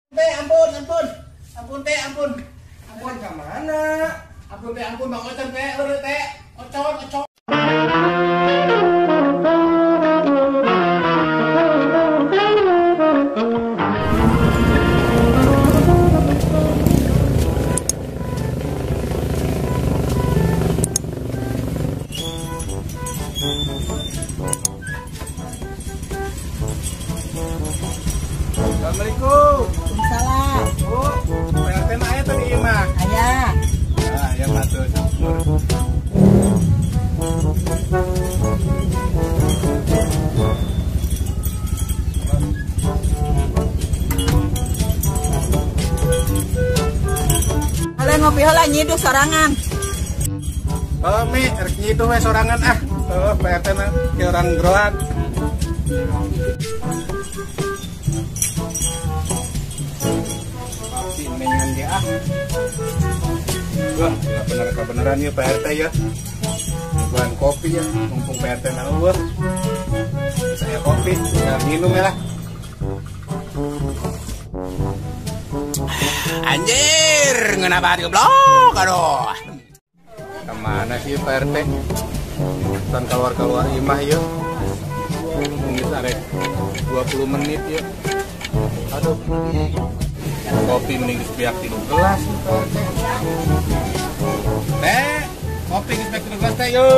Teh, ampun, ampun. Ampun teh, ampun. Ampun ke mana? Ampun teh, ampun Bang Ocon teh, eureun teh. Ocon, ocon. Assalamualaikum. Waalaikumsalam. Bu, Pak RT mah aya tadi ieu mah. Aya. Ah, ya matur syukur. Hale ngopi heula nyiduh sorangan. Oh, Mi, rek nyiduh we sorangan ah. Oh, Pak RT mah ke orang geroan. Mengan dia ah. Wah, nggak bener kebenaran ya Pak RT ya. Bukan kopi ya, mumpung Pak RT na eueuh. Saya kopi, tinggal minum ya lah. Anjir, ngeunah banget goblok, aduh. Kemana sih Pak RT? Tan keluar-keluar imah ya. Mungkin arek 20 menit ya. Aduh. Kopi mending geus beak 3 gelas Pak RT. Teh, kopi geus beak 3 gelas teh yo.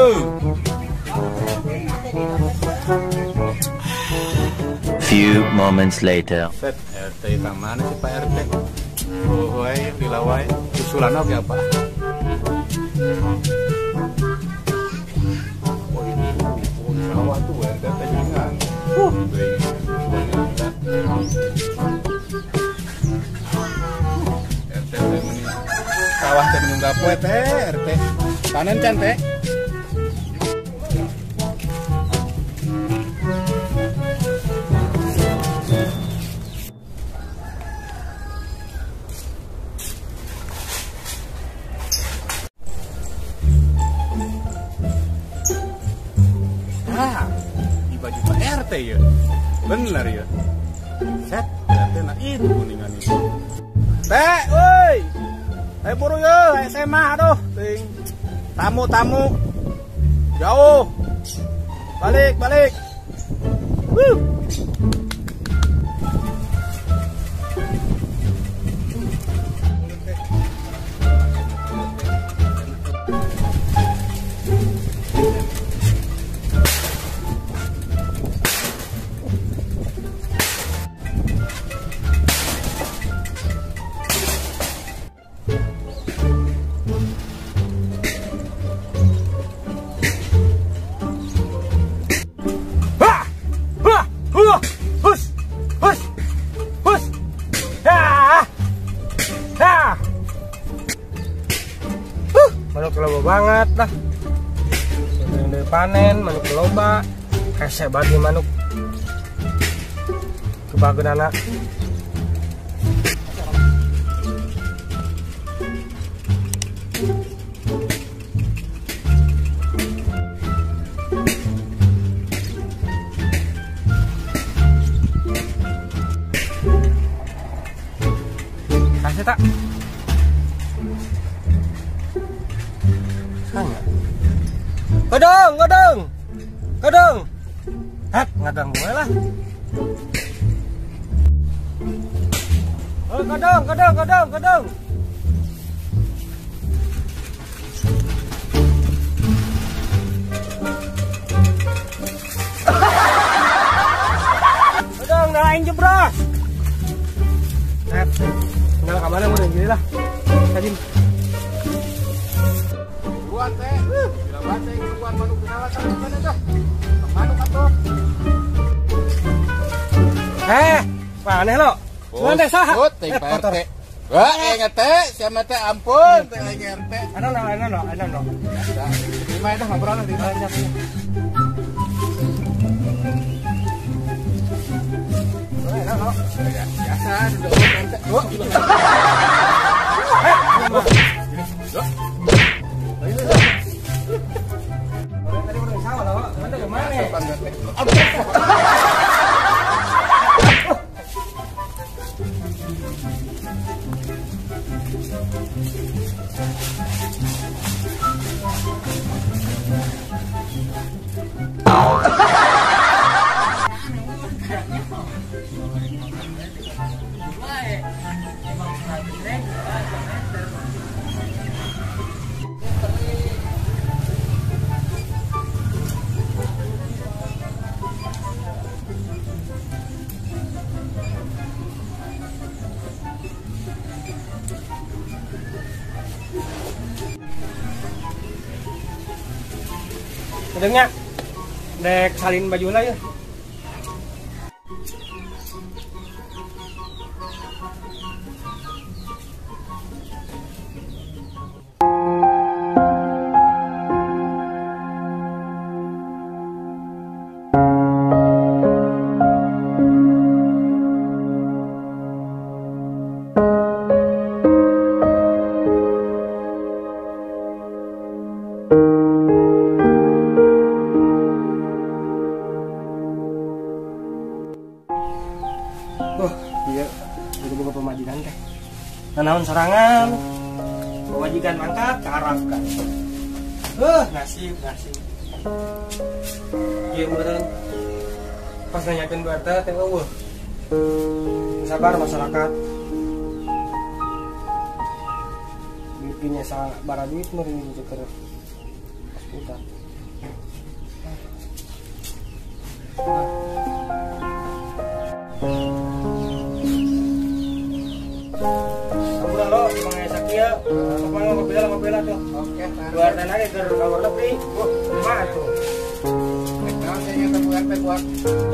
Few moments later. Set RT ka mana sih Pak RT? Oh, we dilawai. Usulan oge apa? Oh, ini oh, sawah tuh RT teh geuningan. Sawah teh minum gapoe teh RT. Panen can teh. Ah, di baju Pak RT ya. Bener ya. Set, RT nah itu kuningan itu. Teh, woi. Ayo buru ya, SMA aduh, ting. Tamu-tamu. Jauh. Balik, balik. Wuh. Manuk loba banget lah. Yang panen manuk loba, hese banget manuk. Kebageun anak. Kasih tak? Kodong, kodong, kodong. Hat, ngadang gue lah. Oh, kodong, kodong, kodong, kodong. Kodong, dah aing jebros. Hat, tinggal ke mana mau gini lah. Tajim. Buruan teh. Bila baca buruan manuk kenala kan mana dah. Manuk atuh. Aneh lo. Cuman teh saha? Teh Pak RT. Wah, inget teh, siapa teh ampun, teh aing RT. Ano no, ano no, ano no. Terima dah ngobrol nanti. Biasa duduk RT. Oh. Tadi udah sawah loh, mana kemana? Kadangnya dek salin baju lah ya. Iya, udah boga pemajikan teh. Nanaon sorangan, pemajikan mangkat, karafkan. Nasib, nasib. Iya meureun. Pas nanyakeun Bu RT teh eueuh. Sabar masyarakat. Bikinnya bara duit meureun gitu keur. Pas lo sakia sok mangga ngopi lah tuh. Oke, luar tanah ge keur luar negeri. Kumaha tuh? Naon teh nya teh RT kuat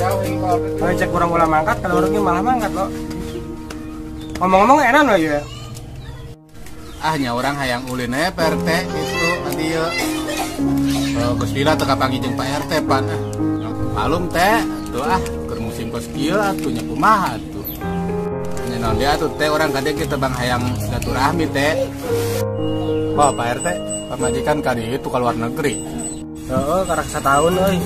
jauh nih kalau Oh, cek kurang ulah mangkat kalau orangnya malah mangkat lo. Ngomong-ngomong enak lo ya. Ah nya urang hayang ulin we Pak RT kitu ka dieu. Geus lila teu kapanggih jeung Pak RT pan. Malum teh tuh ah keur musim kos kieu atuh nya kumaha atuh. Naon dia tuh teh orang kadang kita bang hayang silaturahmi teh. Wah Pak RT, pamajikan kali itu ke luar negeri. Heeh, karak satahun euy.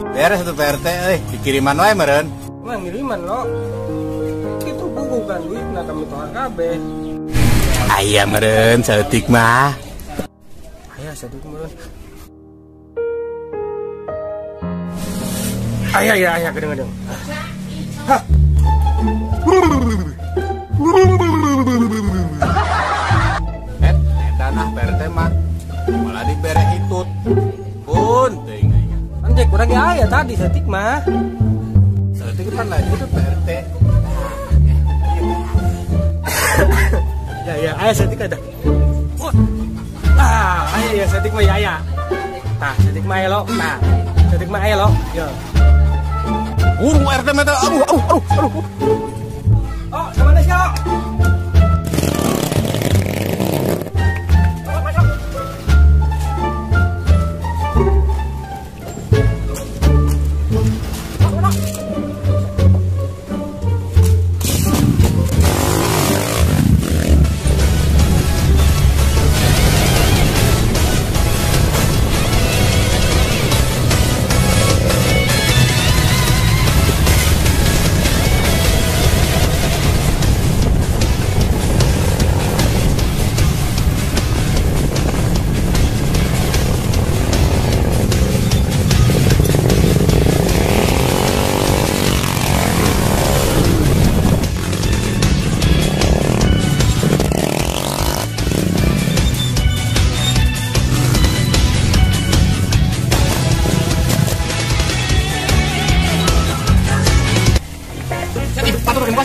Beres tuh Pak RT euy, dikiriman wae meureun. Mah ngiriman lo. Itu buku kan duitna kami tohar kabeh. Aya meureun saeutik mah. Aya saeutik meureun. Aya ya aya gedeng-gedeng. Hah. Edan ah Pak RT mah malah dibere hitut pun teuing aing. Anjek urang ge aya tadi saeutik mah. Saeutik kan lain itu Pak RT. Ya ya aya saeutik ada. Ah, aya ya saeutik mah ya aya. Tah saeutik mah aya lo. Tah saeutik mah aya lo. Yo. Urung RT mah aduh aduh aduh aduh. Oh, kemana sih lo? Masuk, masuk. Masuk, masuk.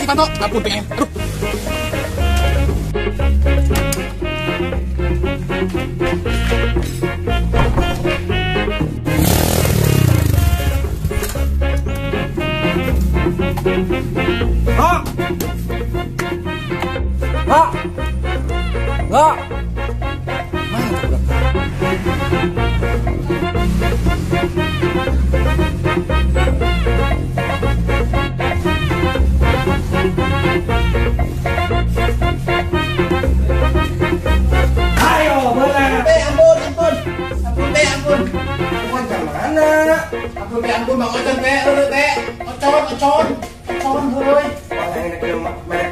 Panto, ampun pengen. Aduh. Lo. Lo. Lo. Mana tuh budak? Ayo, benar. Ampun, ampun. Ampun, be, ampun. Ampun ke mana? Ampun, be, ampun, Bang Ocon, be, heuh, be. Ocon, Ocon. Ocon, heuy. Wah, yang ini merek